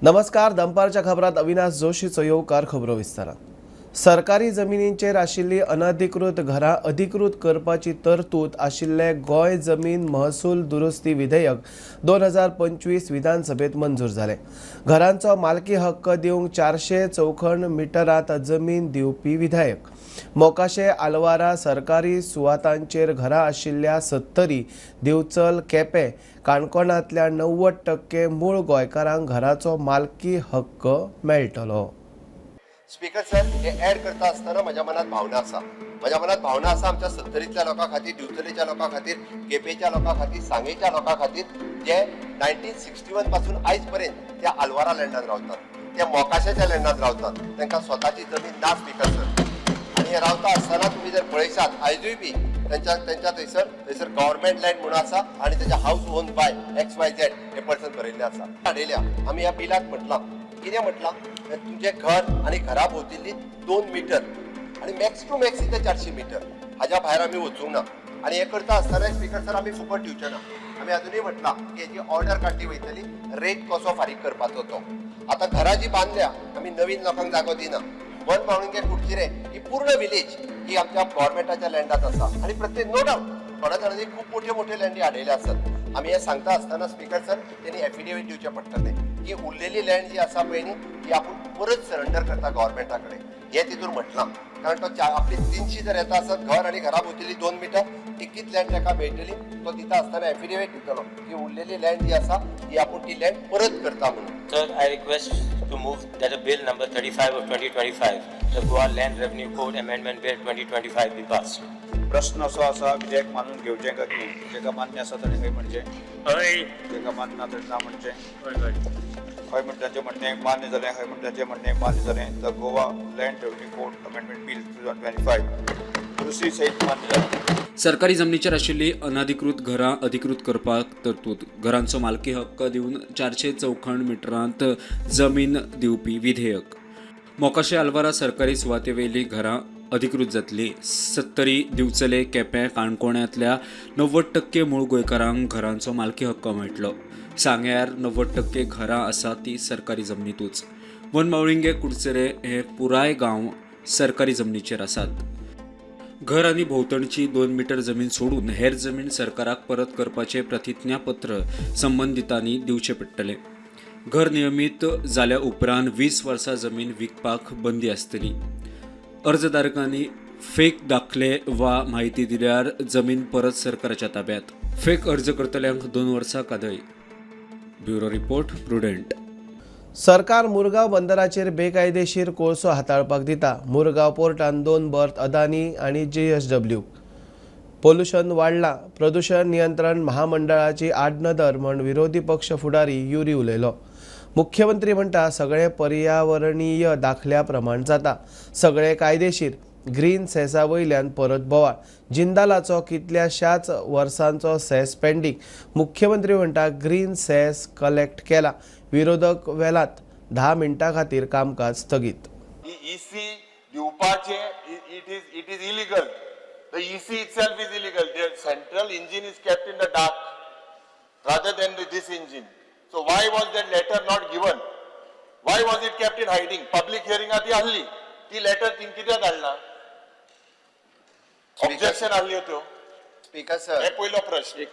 नमस्कार, दनपारच्या खबरात अविनाश जोशीचो येवकार. खबरो विस्तारान. सरकारी जमिनींचेर आशिल्ली अनधिकृत घरां अधिकृत करपाची तरतूद आशिल्ले गोंय जमीन महसूल दुरुस्ती विधेयक 2025 विधानसभेत मंजूर जालें. घरांचो मालकी हक्क दिवंक 400 चौखण मिटरांत जमीन दिवपी विधेयक. मोकाशे आलवारा सरकारी सुवातांचेर घरां आशिल्ल्या सत्तरी, दिवचल, केपें, काणकोणांतल्या 90% मूळ गोंयकारांक घराचो मालकी हक्क मेळटलो. स्पीकर सर, हे ऍड करता आसतना म्हज्या मनात भावना आसा. म्हज्या मनात भावना आसा आमच्या सत्तरीतल्या लोकां खातीर, दिवचलेच्या लोकां खातीर, केपेंच्या लोकां खातीर, सांगेच्या लोकां खातीर, जे 1961 पासून आयज पर्यंत त्या आलवारा लँडान रावतात, त्या मोकाशाच्या लँडान रावतात. तांकां स्वताची जमीन ना स्पीकर सर. आनी हे रावता आसतना तुमी जर पळयशात, आयजूय बी तेंच्या थंयसर गव्हर्मेंट लँड म्हणून आसा आनी तेच्या house own by XYZ hey person बरयल्लें आसा. हाडयल्या आमी ह्या बिलाक. म्हटलां कितें म्हटलां? तुमचें घर आनी घरा भोंवतिल्ली 2 मिटर आनी मॅक्स टू मॅक्स इतलें 400 मिटर, हाज्या भायर आमी वचूंक ना. आनी हें करता आसतना स्पीकर सर, आमी फुकट दिवचे ना. आमी अजुनूय म्हटलां की हेजी ऑर्डर काडली वयतली, रेट कसो फारीक करपाचो तो. आतां घरां जी बांदल्या आमी, नवीन लोकांक जागो दिना. वन म्हाळुंगे कुडचिरे ही पूर्ण विलेज ही आमच्या गव्हर्मेंटाच्या लँडात आसा आनी प्रत्येक, नो डाऊट, थोड्या जाणांनी खूब मोठे मोठे लँडी हाडयले आसत. आमी हें सांगता आसतना स्पीकर सर, तेणी एफिडेवीट दिवचें पडटलें की उरलेली लँड जी आसा पळय न्ही, ती आपूण परत सरंडर करता गव्हर्मेंटा कडेन, हें तितून म्हटलां. कारण तो आपली 300 जर येता आसत, घर आनी घरा भोंवतली 2 मिटर तितलीच लँड ताका मेळटली. तो दिता आसतना एफिडेवीट दितलो की उरलेली लँड जी आसा ती आपूण ती लँड परत करता म्हणून. Sir, I request to move that a bill number 35 of 2025, the Goa Land Revenue Code Amendment Bill 2025 be passed. प्रश्न असो आसा, विधेयक मानून घेवचें काय कितें? जेका मान्य आसा ताणें हय म्हणचें. हय. जेका मान्य ना ताणें ना म्हणचें. हय हय. हय म्हणटा तांचें म्हणणें मान्य जालें. हय म्हणटा तांचें म्हणणें मान्य जालें. The Goa Land Revenue Code Amendment Bill 2025 दुरुस्ती सहित मान्य जालें. सरकारी जमनीचेर आशिल्ली अनधिकृत घरां अधिकृत करपाक तरतूद. घरांचो मालकी हक्क दिवन 400 चौखण मिटरांत जमीन दिवपी विधेयक. मोकाशे आलवारा सरकारी सुवातेवेली घरां अधिकृत जातली. सत्तरी, दिवचले, केपें, काणकोणांतल्या 90% मूळ गोंयकारांक घरांचो मालकी हक्क मेळटलो. सांग्यार 90% घरां आसा ती सरकारी जमनीतूच. वन मावळिंगे कुडचरे हे पुराय गांव सरकारी जमनीचेर आसात. घर आनी भोंवतणची 2 मिटर जमीन सोडून हेर जमीन सरकाराक परत करपाचें प्रतिज्ञापत्र संबंदितांनी दिवचें पडटलें. घर नियमीत जाल्या उपरांत 20 वर्सां जमीन विकपाक बंदी आसतली. अर्जदारकांनी फेक दाखले वा म्हायती दिल्यार जमीन परत सरकाराच्या ताब्यात. फेक अर्ज करतल्यांक 2 वर्सां कादय. Bureau report, prudent. सरकार मुरगांव बंदराचेर बेकायदेशीर कोळसो हाताळपाक दिता. मुरगांव पोर्टान दोन बर्थ अदानी आनी जेएसडब्ल्यू. पोल्युशन वाडलां, प्रदूशण नियंत्रण महामंडळाची आडनदर म्हण विरोधी पक्ष फुडारी युरी उलयलो. मुख्यमंत्री म्हणटा, सगळे पर्यावरणीय दाखल्या प्रमाण जाता, सगळे कायदेशीर. ग्रीन सेसा वयल्यान परत बोवाळ. जिंदालाचो कितल्याशाच वर्सांचो सेस पेंडींग. मुख्यमंत्री म्हणटा, ग्रीन सेस कलेक्ट केला, विरोधक वेलात. 10 मिनटां खातीर कामकाज स्थगीत. ही ईसी दिवपाचे, it is illegal. The EC itself is illegal. The central engine is kept in the dark rather than this engine. So why was that letter not given? Why was it kept in hiding? Public hearing ती आहली, ती letter तिन कित्याक धाडना? Objection आहल्यो त्यो. Speaker sir, हे पयलो प्रश्न.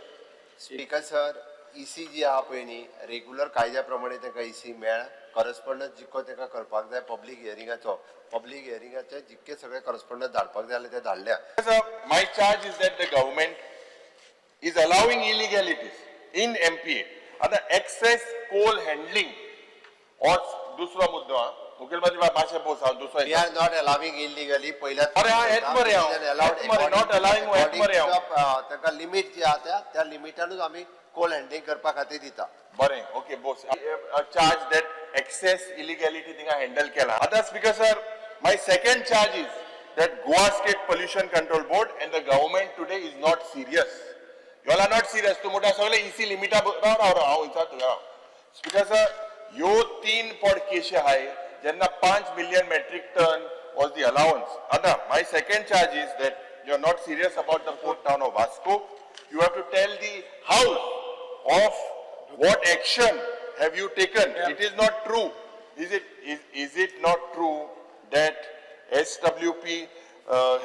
Speaker sir, EC जी आहा पळय न्ही, रेगुलर कायद्या प्रमाणे तांकां ईसी मेळ. करस्पॉन्डन्स जितको तांकां करपाक जाय पब्लीक हियरिंगाचो, पब्लीक हियरिंगाचे जितके सगळे करस्पॉन्डन्स धाडपाक जाय जाल्यार ते धाडल्या. Sir, my charge is that the government is allowing illegalities in MPA. आता excess coal handling or दुसरो मुद्दो हा, मुखेलमंत्री बाब, मातशें बोस, हांव दुसरो. We are not allowing illegally पहिल्या. अरे हा, हेच मरे हांव. हेच मरे, not allowing, हेच मरे हांव. तांकां लिमीट जी आहा, त्या लिमिटानूच आमी कोल हँडलिंग करपा खातीर दिता. बरें, okay Bose. Charge that excess illegality थिंगा हँडल केला. आता Speaker sir, my second charge is that Goa State Pollution Control Board and the government today is not serious. You are not serious. तूं म्हणटा सगळे इसी लिमिटा. राव राव राव, हांव विचारता तुका, राव. स्पीकर सर, ह्यो तीन पड केशी आहाय जेन्ना 5 million metric ton was the allowance. आता my second charge is that you are not serious about the port town of Vasco. You have to tell the house of what action have you taken? It is not true. Is it not true that SWP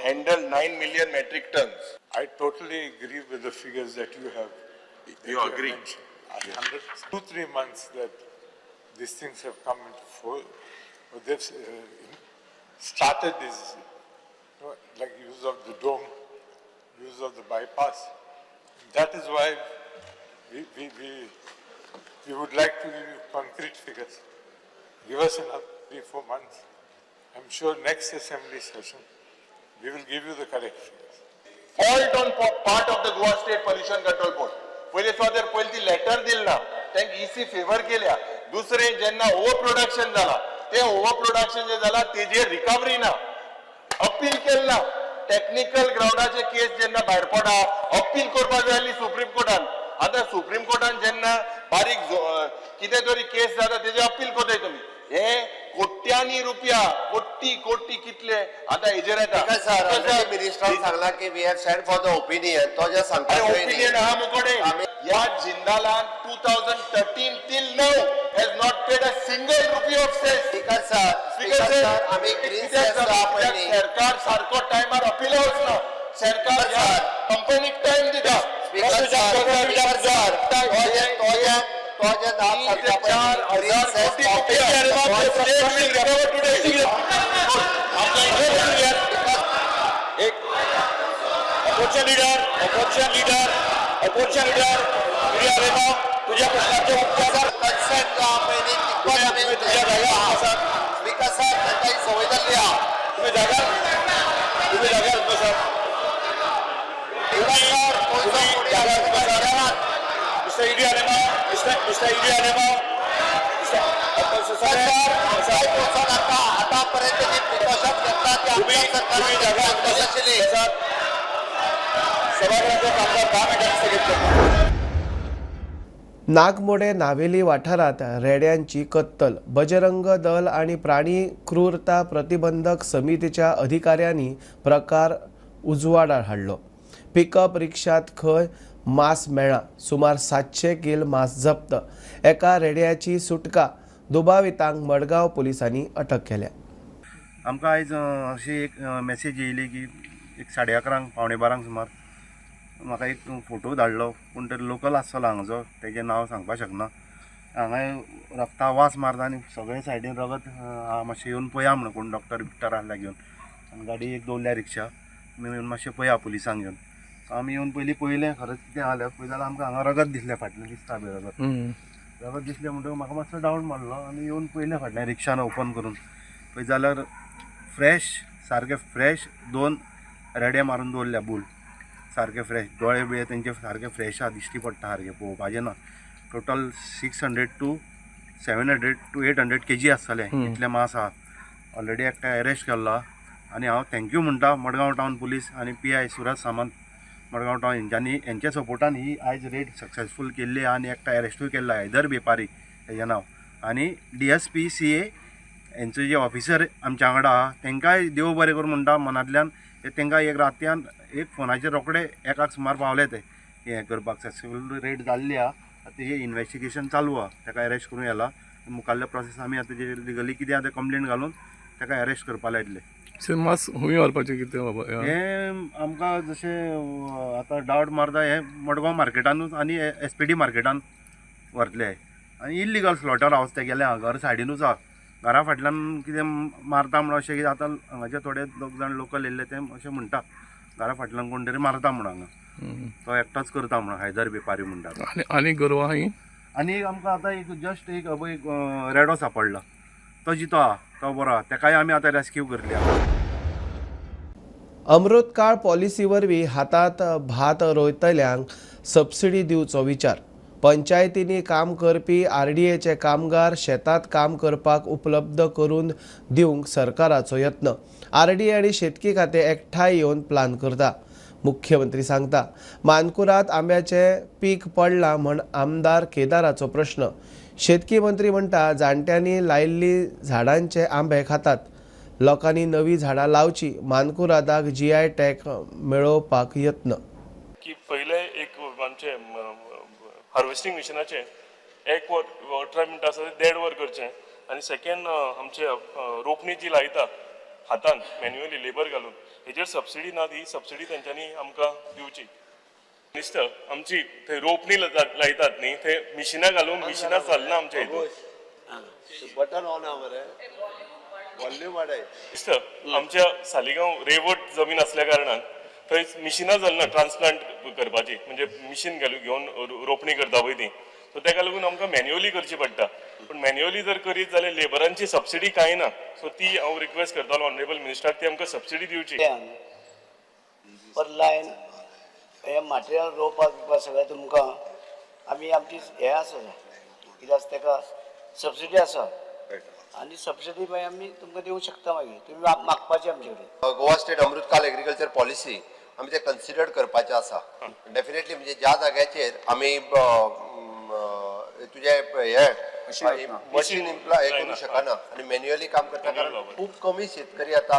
handled 9 million metric tons? I totally agree with the figures that you have. That You have agree? Mentioned. 100, 2-3 months that these things have come into force, or they've started this, like use of the dome, use of the bypass. That is why we would like to give you concrete figures. Give us another 3-4 months. I'm sure next assembly session, we will give you the correct figures. Fault on part of the Goa State Pollution Control Board. पयले सुवातेर पयली ती letter दिल ना, तांकां इसी favour केल्या. दुसरें, जेन्ना ओवर प्रोडक्शन जाला, ते ओवर प्रोडक्शन जे जाला तेजेर रिकवरी ना, अपील केलें ना. टॅक्निकल ग्रावंडाचे केस जेन्ना भायर पडा, अपील करपाक जाय आसली सुप्रीम कोर्टान. आतां सुप्रीम कोर्टान जेन्ना बारीक कितें तरी केस जाता, तेजेर अपील करताय तुमी. हे कोट्यांनी रुपया, कोटी कोटी कितले आतां हेजेर येता. स्पीकर सर, ऑलरेडी मिनिस्टरान सांगला की we have send for the opinion. तो जे सांगता अरे, पळय न्ही, ओपिनियन आहा मुकोडे. ह्या जिंदालान 2013 till now has not paid a single rupee of cess. Speaker sir, speaker sir, आमी ग्रीन सेस जो आहा पळय न्ही, सरकार सारको टायमार अपिला वचना. सरकार स्पीकर ह्या सर. कंपनीक टायम दिता. स्पीकर सर, स्पीकर सर, तो जे नाव सांगता पळय न्ही, ग्रीन 3 ते 4 हजार सेस कोटी रुपया state will recover today. Opposition leader, opposition leader, opposition leader, Idiya Alemao, तुझ्या प्रश्नाचे उत्तर. कन्सेंट जो आहा पळय न्ही, तितकोच आमी तुझ्या जाग्यार बसात. स्पीकर सर, तांकां ही संवय जाल्ली आहा. तुम्ही जाग्यार, तुम्ही जाग्यार बसात. स्पीकर सर, कोणतो कोणी जाग्यार बसात. घरात. Mister Idiya Alemao, mister Idiya Alemao, mister sir, sir, आमकांय पोचोन आतां आतांपर्यंत जी प्रिकॉशन घेतला ती तुम्ही आमच्या सरकारान तुम्ही जाग्यार घेतली आशिल्ली. बसात. सभागृहाचं कामकाज 10 मिनिटांनी स्थगित करतो. नागमोडे नावेली वाठारांत रेड्यांची कत्तल. बजरंग दल आनी प्राणी क्रूरता प्रतिबंधक समितीच्या अधिकाऱ्यांनी प्रकार उजवाडार हाडलो. पिकअप रिक्षात खंय मांस मेळ्ळां. सुमार 700 कील मांस जप्त. एका रेड्याची सुटका. दुबावितांक मडगांव पुलिसांनी अटक केल्या. आमकां आयज अशी एक मॅसेज येयली की एक 11:30 11:45 सुमार म्हाका एक फोटो धाडलो. कोण तरी लोकल आसतलो हांगाचो, तेजें नांव सांगपाक शकना. हांगा रगता वास मारता आनी सगळे सायडीन रगत आहा, मातशें येवन पळया म्हणून कोण डॉक्टर बिक्टर आसल्यार घेवन. आनी गाडी एक दवरल्या रिक्षा, तुमी येवन मातशें पळया पुलिसांक घेवन. सो आमी येवन पयलीं पळयलें खरेंच कितें आहा जाल्यार. पळयता जाल्यार आमकां हांगा रगत दिसलें, फाटल्यान दिसता पळय रगत. रगत दिसलें म्हणटकच म्हाका मातसो डावट मारलो आनी येवन पळयलें फाटल्यान रिक्षान ओपन करून. पळयत जाल्यार फ्रेश, सारके फ्रेश 2 रेडे मारून दवरल्या बूल, सारके फ्रेश. दोळे बिळे तेंचे सारके फ्रेश आहा, दिश्टी पडटा सारके, पळोवपाचें ना. Total 600 to 700 to 800 KG आसतलें, इतलें मांस आहा. ऑलरेडी एकटा अरेस्ट केल्लो आहा. आनी हांव thank you म्हणटा मडगांव टावन पुलीस आनी PI Suraj Samant Madgaon town हेंच्यांनी, हेंच्या सपोर्टान ही आयज रेड सक्सेसफूल केल्ली आहा आनी एकटा अरेस्टूय केल्लो आहा, हैदर बेपारी हेजें नांव. आनी DSPCA हेंचो जे ऑफिसर आमच्या वांगडा आहा, तेंकांय देव बरें करूं म्हणटा मनांतल्यान. तेंकां एक रातयान एक फोनाचेर रोखडे एकाक सुमार पावले ते हें करपाक. सक्सेसफूल रेड जाल्ली आहा. आतां हे इन्वेस्टिगेशन चालू आहा, तेका अरेस्ट करून येला. मुखाल्ले प्रोसेस आमी आतां जे लिगली कितें आहा तें कंप्लेन घालून तेका अरेस्ट करपा लायतले. मास हुंय व्हरपाचें कितें बाबा? हें आमकां जशें आतां डावट मारता, हें मडगांव मार्केटानूच आनी SPD मार्केटान व्हरतले. आनी इल्लिगल स्लॉटर हावस तेगेलें आहा, घर सायडीनूच आहा. घरा फाटल्यान कितें मारता म्हणून अशें कितें आतां हांगाचे थोडे लोक जाण लोकल येयल्ले ते अशें म्हणटा, घरा फाटल्यान कोण तरी मारता म्हणून हांगा, तो एकटोच करता म्हणून, हैदर बेपारी म्हणटा. आनी आनी गोरवां आहा? आनी आमकां आतां एक जस्ट एक अबय एक रेडो सापडला, तो जितो आहा, तो बरो आहा, तेकाय आमी आतां रेस्क्यू करतले. अमृतकाळ पॉलिसी वरवीं हातांत भात रोयतल्यांक सबसिडी दिवचो विचार. पंचायतींनी काम करपी RDAचे कामगार शेतांत काम करपाक उपलब्ध करून दिवंक सरकाराचो यत्न. RDA आनी शेतकी खातें एकठांय येवन प्लान करता. मुख्यमंत्री सांगता, मानकुरात आंब्याचें पीक पडलां म्हण आमदार केदाराचो प्रश्न. शेतकी मंत्री म्हणटा, जाणट्यांनी लायिल्ली झाडांचे आंबे खातात, लोकांनी नवी झाडां लावची. मानकुरादाक GI tag मेळोवपाक यत्न. की पयले एक आमचे हार्वेस्टिंग मिशनाचे एक वर 18 मिनटां आसा तें देड वर करचें. आनी सेकेंड, आमचे रोपणी जी लायता हातान मॅन्युअली लेबर घालून, हेजेर सबसिडी ना. ही सबसिडी तेंच्यांनी आमकां दिवची. मिनिस्टर, आमची थंय रोपणी लायतात न्ही, थंय मिशिनां घालून मिशिनां चलना आमच्या हितून. बटन ऑन आहा मरे, वॉल्यूम वाडय. मिनिस्टर, आमच्या सालिगांव रेवट जमीन असल्या कारणान थंय मिशिनां चलना ट्रान्सप्लांट करपाची, म्हणजे मिशीन घालून घेवन रोपणी करता पळय ती. सो तेका लागून आमकां मॅन्युअली करची पडटा. पूण मॅन्युअली जर करीत जाल्यार लेबरांची सबसिडी कांय ना. सो ती हांव रिक्वेस्ट करतालो ऑनरेबल मिनिस्टराक, ती आमकां सबसिडी दिवची. पर लायन हे मटेरियल रोवपाक बिवपाक सगळें तुमकां आमी आमची हें आसा, कितें आसा तेका सबसिडी आसा आनी सबसिडी मागीर आमी तुमकां दिवंक शकता. मागीर तुमी मागपाची आमचे कडेन. गोवा स्टेट अमृतकाल एग्रीकल्चर पॉलिसी आमी ते कन्सिडर करपाचें आसा डेफिनेटली. म्हणजे ज्या जाग्याचेर आमी तुजे हे मशीन हे करूं शकना आनी मॅन्युअली काम करता, कारण खूब कमी शेतकरी आतां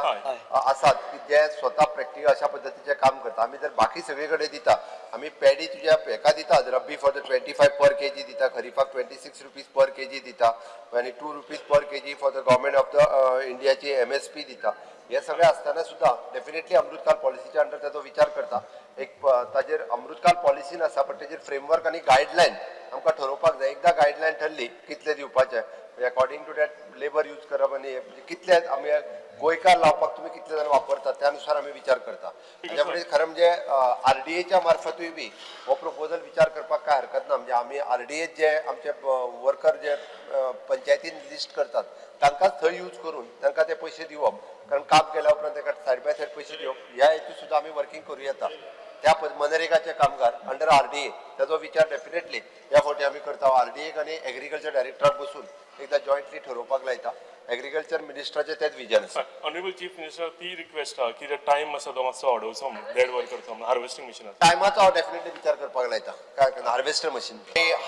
आसात की जे स्वता प्रॅक्टिकल अशा पद्दतीचें काम करता. आमी जर बाकी सगळे कडेन दिता, आमी पॅडी तुज्या हेका दिता, रब्बी for the 25 per kg दिता, खरीफाक ₹26 per kg दिता आनी ₹2 per kg for the Government of the इंडियाची एमएसपी दिता. हे सगळें आसतना सुद्दां डेफिनेटली अमृतकाल पॉलिसीच्या अंडर ताचो विचार करता. एक ताजेर अमृतकाल पॉलिसी आसा, पण तेजेर फ्रेमवर्क आनी गायडलायन आमकां ठरोवपाक जाय. एकदां गायडलायन ठरली कितले दिवपाचे, according to that labour use करप आनी म्हणजे कितले आमी गोंयकार लावपाक तुमी कितले जाण वापरतात, त्या नुसार आमी विचार करता. हाज्या फुडें खरें म्हणजे आरडीएच्या मार्फतूय बी हो प्रपोजल विचार करपाक कांय हरकत ना. म्हणजे आमी आरडीए जे आमचे वर्कर जे पंचायतीन लिस्ट करतात, तांकांच थंय यूज करून तांकां ते पयशे दिवप, कारण काम केल्या उपरांत ताका सायड बाय सायड पयशे दिवप, ह्या हेतू सुद्दां आमी वर्किंग करूं येता. त्या मनरेगाचे कामगार अंडर आरडीए, ताचो विचार डेफिनेटली ह्या फावटी आमी करता. आरडीएक आनी एग्रीकल्चर डायरेक्टराक बसून एकदां जॉयंटली ठरोवपाक लायता. एग्रीकल्चर मिनिस्टराचें तेंच विजन आसा. ऑनरेबल चीफ मिनिस्टर, ती रिक्वेस्ट आहा की टायम आसा तो मातसो वाडोवचो म्हणून, देड वर करचो म्हणून हार्वेस्टिंग मशिनाचो. टायमाचो हांव डेफिनेटली विचार करपाक लायता. काय हार्वेस्टर मशीन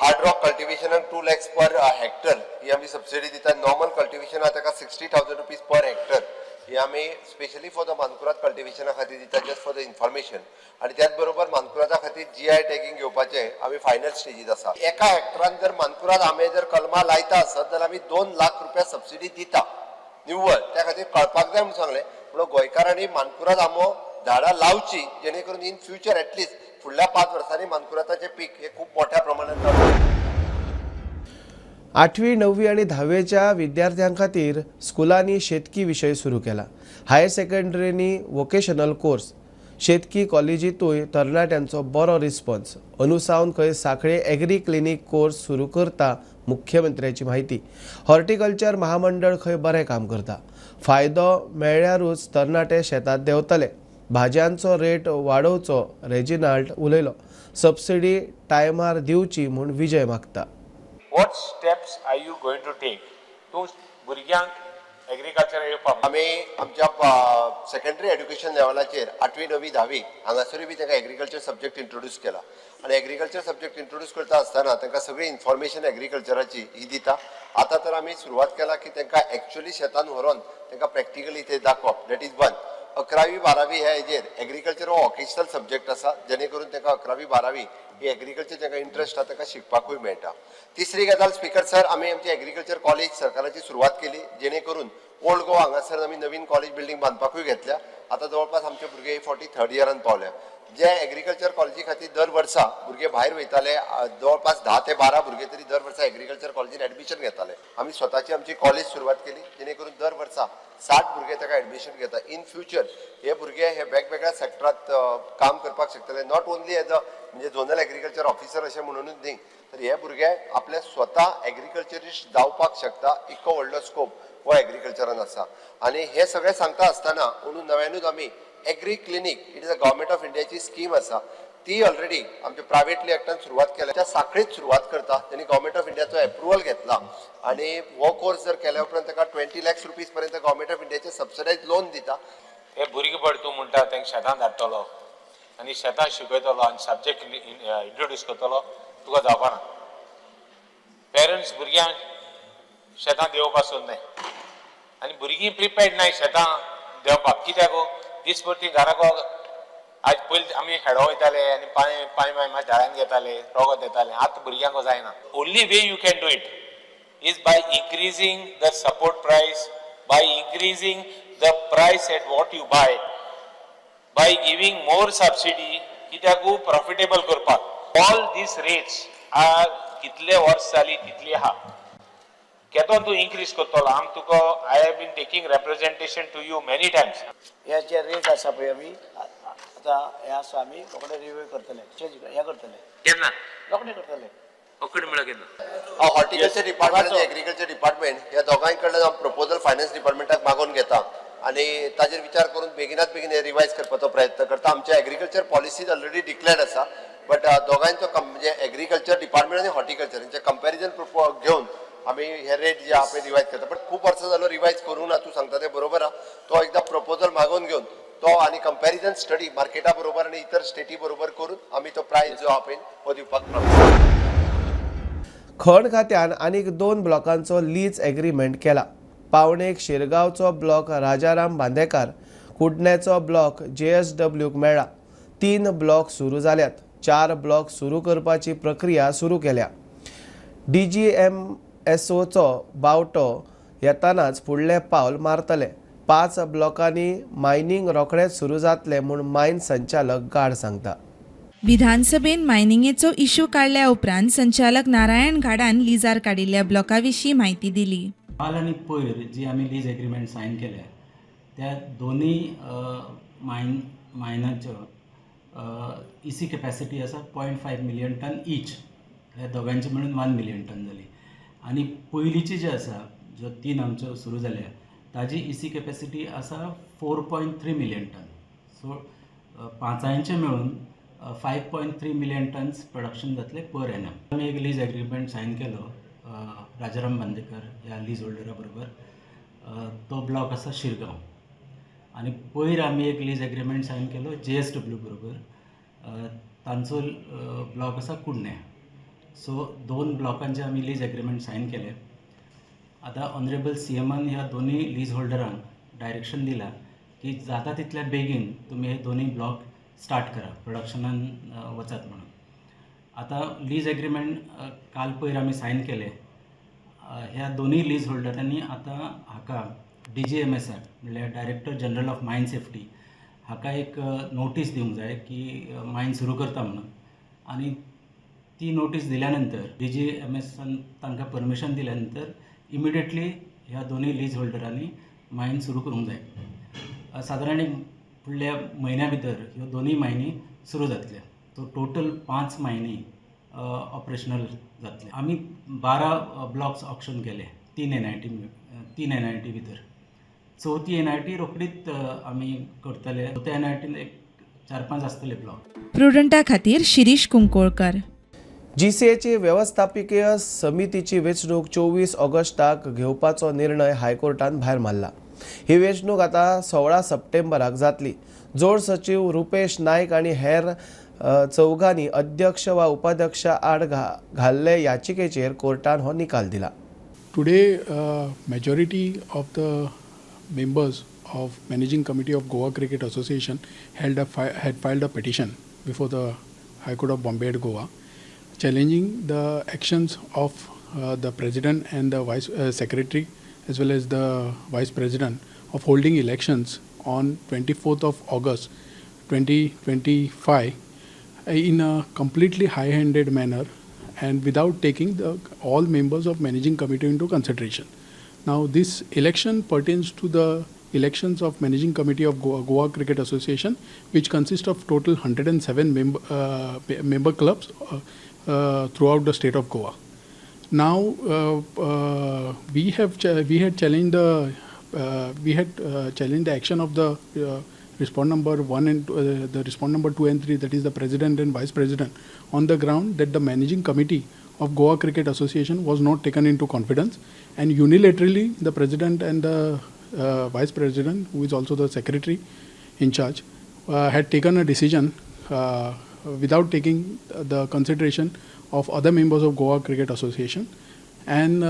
हार्ड रॉक कल्टिवेशनाक 2 लॅक्स पर हेक्टर ही आमी सबसिडी दिता. नॉर्मल कल्टिवेशनाक ताका ₹60,000 per hectare ही आमी स्पेशली फॉर the Mankurad कल्टिवेशना खातीर दिता, जस्ट फॉर the information. आनी त्याच बरोबर मानकुरादा खातीर जीआय टॅगिंग घेवपाचें आमी फायनल स्टेजीत आसा. एका हेक्टरान जर मानकुराद आंबे जर कलमां लायता आसत जाल्यार आमी 2 लाख रुपया सबसिडी दिता निव्वळ. त्या खातीर कळपाक जाय म्हणून सांगलें. म्हणून गोंयकारांनी मानकुराद आंबो झाडां लावची, जेणे करून इन फ्युचर एटलिस्ट फुडल्या 5 वर्सांनी मानकुरादाचें पीक हे खूब मोठ्या प्रमाणात जातलें. आठवी, णववी आनी धावेच्या विद्यार्थ्यां खातीर स्कुलांनी शेतकी विशय सुरू केला. हायर सेकंडरींनी वोकेशनल कोर्स. शेतकी कॉलेजींतूय तरणाट्यांचो बरो रिस्पॉन्स. अंदू सावन खंय सांखळे एग्री क्लिनीक कोर्स सुरू करता, मुख्यमंत्र्याची म्हायती. हॉर्टिकल्चर महामंडळ खंय बरें काम करता. फायदो मेळ्ळ्यारूच तरणाटे शेतांत देंवतले. भाजयांचो रेट वाडोवचो, रेजिनाल्ड उलयलो. सबसिडी टायमार दिवची म्हूण विजय मागता. What steps are you going to take to भुरग्यांक एग्रीकल्चर येवपाक? आमी आमच्या सेकंडरी एड्युकेशन लेवलाचेर आठवी, णवी, धावी हांगासरूय बी तांकां एग्रीकल्चर सब्जेक्ट इंट्रोड्यूस केला आनी एग्रीकल्चर सब्जेक्ट इंट्रोड्यूस करता आसतना तांकां सगळी इन्फॉर्मेशन एग्रीकल्चराची ही दिता. आतां तर आमी सुरवात केला की तांकां एक्चुअली शेतान व्हरोन तांकां प्रॅक्टिकली ते दाखोवप. That is one. अकरावी, बारावी ह्या हेजेर एग्रीकल्चर हो वॉकेशनल सब्जेक्ट आसा, जेणे करून तांकां अकरावी, बारावी ही एग्रीकल्चर तांकां इंट्रस्ट आसा, तांकां शिकपाकूय मेळटा. तिसरी गजाल स्पिकर सर, आमी आमची एग्रीकल्चर कॉलेज सरकाराची सुरवात केली, जेणे करून ओल्ड गोवा हांगासर आमी नवीन कॉलेज बिल्डींग बांदपाकूय घेतल्या. आतां जवळपास आमचे भुरगे हे फावटी थर्ड इयरान पावल्या. जे एग्रीकल्चर कॉलेजी खातीर दर वर्सा भुरगे भायर वयताले, जवळपास 10 ते 12 भुरगे तरी दर वर्सा एग्रीकल्चर कॉलेजीन एडमिशन घेताले. आमी स्वताची आमची कॉलेज सुरवात केली, जेणे करून दर वर्सा 60 भुरगे ताका एडमिशन घेता. इन फ्युचर हे भुरगे हे वेगवेगळ्या सेक्टरात काम करपाक शकतले, not only as a म्हणजे झोनल एग्रीकल्चर ऑफिसर अशें म्हणूनच न्ही, तर हे भुरगे आपले स्वता एग्रीकल्चरिस्ट जावपाक शकता. इतको व्हडलो स्कोप हो एग्रीकल्चरान आसा. आनी हे सगळें सांगता आसतना अंदू नव्यानूच आमी agri clinic, it is a Government of इंडियाची स्कीम आसा, ती ऑलरेडी आमच्या प्रायव्हेटली एक्टान सुरवात केल्या. त्या सांखळीत सुरवात करता. त्यांनी गव्हर्मेंट ऑफ इंडियाचो एप्रुवल घेतला आनी हो कोर्स जर केल्या उपरांत ताका 20 लॅक्स रुपीज पर्यंत गव्हर्मेंट ऑफ इंडियाचे सबसिडायज लोन दिता. हे भुरगेपण तूं म्हणटा तांकां शेतान धाडटलो आनी शेतान शिकयतलो आनी सब्जेक्ट इंट्रोड्यूस करतलो, तुका जावपाना. पेरंट्स भुरग्यांक शेतां देंवोवपाक सोदनाय आनी भुरगीं प्रिपेर्ड नाय शेतां देंवपाक. कित्याक? दीसभर ती घराक आज पयलीं आमी हेडो वयताले आनी पांय पांय माय माय झाडान घेताले, रगत येतालें. आतां भुरग्यांक जायना. Only way you can do it is by increasing the support price, by increasing the price at what you buy, by giving more subsidy, कित्याकू प्रॉफिटेबल करपाक. ऑल these rates are कितले वर्स जाली तितली आहा. केदो तूं इन्क्रीज करतलो? आम तुका I have been taking representation to you many times. हे जे रेट आसा पळय, आमी आतां हें आसा, आमी रोखडे रिव्यू करतले, चेंज हें करतले. केन्ना? रोखडे करतले. रोखडे म्हळ्यार केन्ना? हॉर्टिकल्चर डिपार्टमेंट आनी एग्रीकल्चर डिपार्टमेंट ह्या दोगांय कडल्यान हांव प्रपोजल फायनान्स डिपार्टमेंटाक मागोवन घेता आनी ताजेर विचार करून बेगिनात बेगीन हे रिवायज करपाचो प्रयत्न करता. आमचे एग्रीकल्चर पॉलिसीज ऑलरेडी डिक्लेर्ड आसा, बट दोगांयचो म्हणजे एग्रीकल्चर डिपार्टमेंट आनी हॉर्टिकल्चर हेंचे कंपॅरिजन घेवन आमी हे रेट जे आहा पळय रिवायज करता. बट खूब वर्सां जालो रिवायज करूंक ना. तूं सांगता तें बरोबर आहा. तो एकदां प्रपोजल मागोवन घेवन तो आनी कंपॅरिजन स्टडी मार्केटा बरोबर आनी इतर स्टेटी बरोबर करून आमी तो प्रायस जो आहा पळय हो दिवपाक प्रॉमिस. खण खात्यान आनीक दोन ब्लॉकांचो लीज एग्रीमेंट केला. पावणेक शिरगांवचो ब्लॉक राजाराम बांदेकार, कुडण्याचो ब्लॉक जेएसडब्ल्यूक मेळ्ळा. तीन ब्लॉक सुरू जाल्यात. चार ब्लॉक सुरू करपाची प्रक्रिया सुरू केल्या. डीजीएमएसओचो बावटो येतानाच फुडलें पावल मारतले. पांच ब्लॉकांनी मायनींग रोखडेंच सुरू जातलें म्हूण मायन संचालक गाड सांगता. विधानसभेन मायनिंगेचो इश्यू काडल्या उपरांत संचालक नारायण घाडान लिजार काडिल्ल्या ब्लॉका विशीं म्हायती दिली. काल आनी पयर जी आमी लीज एग्रीमेंट सायन केल्या, त्या दोनूय मायनाच्यो इसी कॅपॅसिटी आसा 0.5 million ton each. ह्या दोगांयची मेळून 1 मिलियन टन जाली. आनी पयलींची जी आसा, ज्यो तीन आमच्यो सुरू जाल्या, ताजी इसी कॅपॅसिटी आसा 4.3 million ton. So पांचांचे मेळून 5.3 million tons production जातलें पर एनम. आमी एक लीज एग्रीमेंट सायन केलो राजाराम बांदेकर ह्या लीज होल्डरा बरोबर. तो ब्लॉक आसा शिरगांव. आनी पयर आमी एक लीज एग्रीमेंट सायन केलो जेएसडब्ल्यू बरोबर. तांचो ब्लॉक आसा कुडण्या. सो दोन ब्लॉकांचे आमी लीज एग्रीमेंट सायन केले. आतां ऑनरेबल सीएमान ह्या दोनूय लीज होल्डरांक डायरेक्शन दिलां की जाता तितल्या बेगीन तुमी हे दोनूय ब्लॉक स्टार्ट करा, प्रोडक्शनान वचात म्हणून. आतां लीज एग्रीमेंट काल पयर आमी सायन केले. ह्या दोनूय लीज होल्डरांनी आतां हाका डीजीएमएसाक, म्हणल्यार Director General of Mine Safety, हाका एक नोटीस दिवंक जाय की मायन सुरू करता म्हणून. आनी ती नोटीस दिल्या नंतर, डीजीएमएसान तांकां परमिशन दिल्या नंतर, इमिडिएटली ह्या दोनूय लीज होल्डरांनी मायन सुरू करूंक जाय. सादारण एक फुडल्या म्हयन्या भितर ह्यो दोनूय मायनी सुरू जातल्यो. सो टोटल पांच मायनी ऑपरेशनल जातले. आमी 12 ब्लॉक्स ऑक्शन केले तीन एनआयटी, तीन एनआयटी भितर. चवथी एनआयटी रोखडीच आमी करतले. चवथ्या एनआयटीन एक चार पांच आसतले ब्लॉक. प्रुडंटा खातीर शिरीष कुंकोळकर. जीसीएची वेवस्थापकीय समितीची वेंचणूक 24 ऑगस्टाक घेवपाचो निर्णय हायकोर्टान भायर मारला. ही वेंचणूक आतां 16 सप्टेंबराक जातली. जोड सचीव रुपेश नायक आनी हेर चौगांनी अध्यक्ष वा उपाध्यक्षा आड घाल्ले याचिकेचेर कोर्टान हो निकाल दिला. Today, majority of the members of Managing Committee of Goa Cricket Association had filed a petition before the High Court of Bombay at Goa, challenging the actions of the President and the Vice Secretary, as well as the Vice President, of holding elections on 24th of August 2025 in a completely high-handed manner and without taking the all members of managing committee into consideration. Now, this election pertains to the elections of managing committee of Goa Cricket Association, which consists of total 107 member clubs throughout the state of Goa. Now, we had challenged the action of the respondent number one and the respondent number two and three, that is the president and vice president, on the ground that the managing committee of Goa Cricket Association was not taken into confidence, and unilaterally the president and the vice president, who is also the secretary in charge, had taken a decision without taking the consideration of other members of Goa Cricket Association and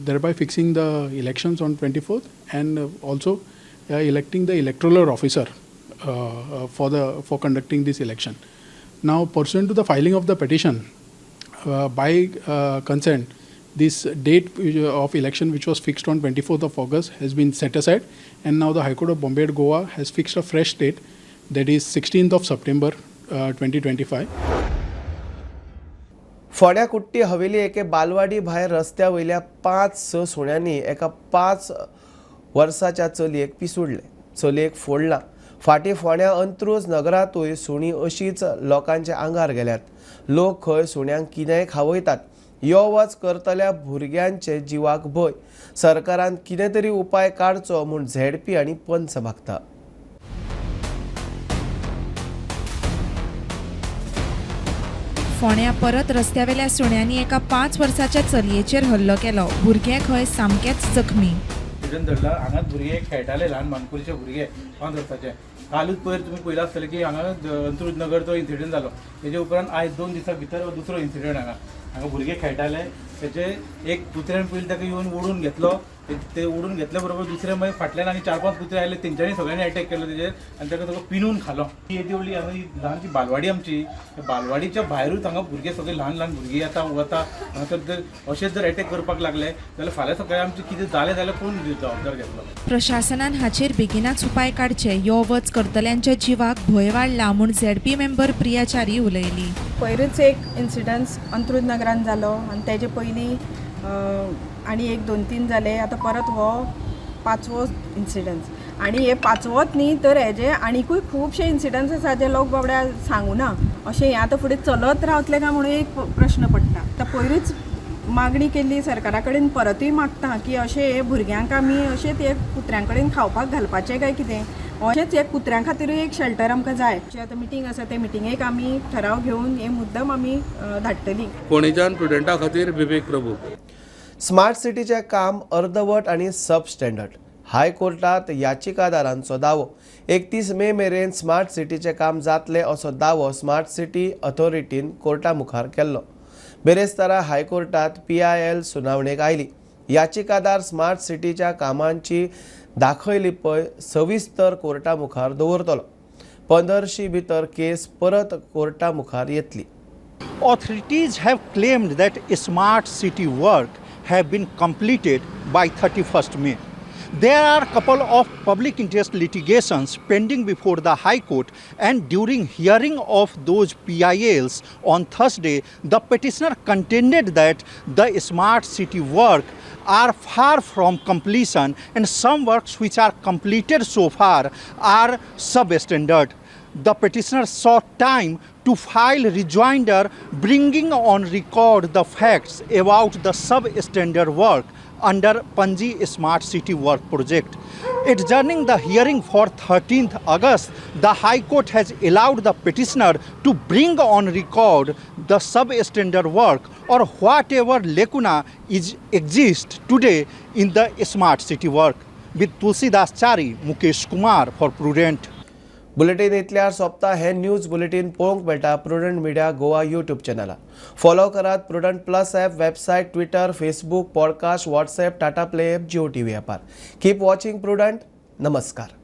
thereby fixing the elections on 24th and also electing the electoral officer. for conducting this election. Now, pursuant to the filing of the petition, by consent, this date of election, which was fixed on 24th of August, has been set aside, and now the High Court of Bombay at Goa has fixed a fresh date, that is 16th of September 2025. फोंड्या कुट्टी हवेली एके बालवाडी भायर रस्त्या वयल्या 5-6 सुण्यांनी एका 5 वर्साच्या चलयेक पिसुडले. चलयेक फोडला. फाटीं फोंड्या अंत्रुज नगरांतूय सुणीं अशीच लोकांच्या आंगार गेल्यात. लोक खंय सुण्यांक कितेंय खावयतात. यो वच करतल्या भुरग्यांचे जिवाक भंय. सरकारान कितें तरी उपाय काडचो म्हूण झेडपी आनी पंच मागता. फोंड्या परत रस्त्यावेल्या सुण्यांनी एका 5 वर्साच्या चलयेचेर हल्लो केलो. भुरगें खंय सामकेंच जखमी. धरला हांगाच भुरगे खेळटाले, ल्हान मानकुरीचे भुरगे 5 वर्साचे. कालूच पयर तुमी पळयलां आसतलें की हांगा अंत्रुज नगर तो इन्सिडंट जालो. तेजे उपरांत आयज 2 दिसां भितर दुसरो इन्सिडंट हांगा हांगा भुरगे खेळटाले. तेजे एक कुत्र्यान पयलीं ताका येवन ओडून घेतलो. ते ओडून घेतल्या बरोबर दुसरे मागीर फाटल्यान आनी 4-5 कुत्रे आयले, तेंच्यांनी सगळ्यांनी एटॅक केलो तेजेर आनी ताका सगळो पिनून खालो. ही येदी व्हडली हांगा ल्हानशी बालवाडी आमची, बालवाडीच्या भायरूच हांगा भुरगे सगळे ल्हान ल्हान भुरगीं येता वता. हांगासर अशेंच जर एटॅक करपाक लागले जाल्यार फाल्यां सकाळीं आमचें कितें जालें जाल्यार कोण जबाबदार घेतलो? प्रशासनान हाचेर बेगिनाच उपाय काडचे. यो वच करतल्यांच्या जिवाक भंय वाडला म्हूण झेडपी मेंबर प्रिया च्यारी उलयली. पयरूच एक इन्सिडंट्स अंत्रुज नगरान जालो आनी तेजे पयलीं आनी 1, 2, 3 जाले. आतां परत हो 5वो इन्सिडंट्स. आनी हे 5वोच न्ही तर हेजे आनिकूय खुबशे इन्सिडंट्स आसा जे लोक बाबड्या सांगूना. अशें हें आतां फुडें चलत रावतलें काय म्हणून एक प्रश्न पडटा. आतां पयरूच मागणी केल्ली सरकारा कडेन, परतूय मागता की अशें हे भुरग्यांक आमी अशेंच हे कुत्र्यां कडेन खावपाक घालपाचें काय कितें? अशेंच हे कुत्र्यां खातीरूय एक शेल्टर आमकां जाय. आतां मिटींग आसा, ते मिटिंगेक आमी ठराव घेवन हे मुद्दम आमी धाडटली. फोंडेच्यान प्रुडंटा खातीर विवेक प्रभू. स्मार्ट सिटीचें काम अर्दवट आनी सब स्टँडर्ड. हायकोर्टात याचिकादारांचो दावो. 31 मे मेरेन स्मार्ट सिटीचें काम जातलें असो दावो स्मार्ट सिटी अथॉरिटीन कोर्टा मुखार केल्लो. बेरेस्तारा हायकोर्टात PIL सुनावणेक आयली. याचिकादार स्मार्ट सिटीच्या कामांची दाखयलिपय सविस्तर कोर्टा मुखार दवरतलो. 15 भितर केस परत कोर्टा मुखार येतली. Authorities have claimed that smart city work have been completed by 31st May. There are couple of public interest litigations pending before the High Court, and during hearing of those PILs on Thursday, the petitioner contended that the smart city work are far from completion and some works which are completed so far are substandard. The petitioner sought time to file rejoinder bringing on record the facts about the substandard work under Panji Smart City Work Project. Adjourning the hearing for 13th August, the High Court has allowed the petitioner to bring on record the substandard work or whatever lacuna exists today in the Smart City work. With Tulsidas Chari, Mukesh Kumar for Prudent. Bulletin इतल्यार सोंपता. हे news bulletin पळोवंक मेळटा Prudent Media Goa YouTube चॅनलार. Follow करात Prudent plus app, website, Twitter, Facebook, podcast, WhatsApp, Tata Play app, Jio TV ॲपार. Keep watching prudent. नमस्कार.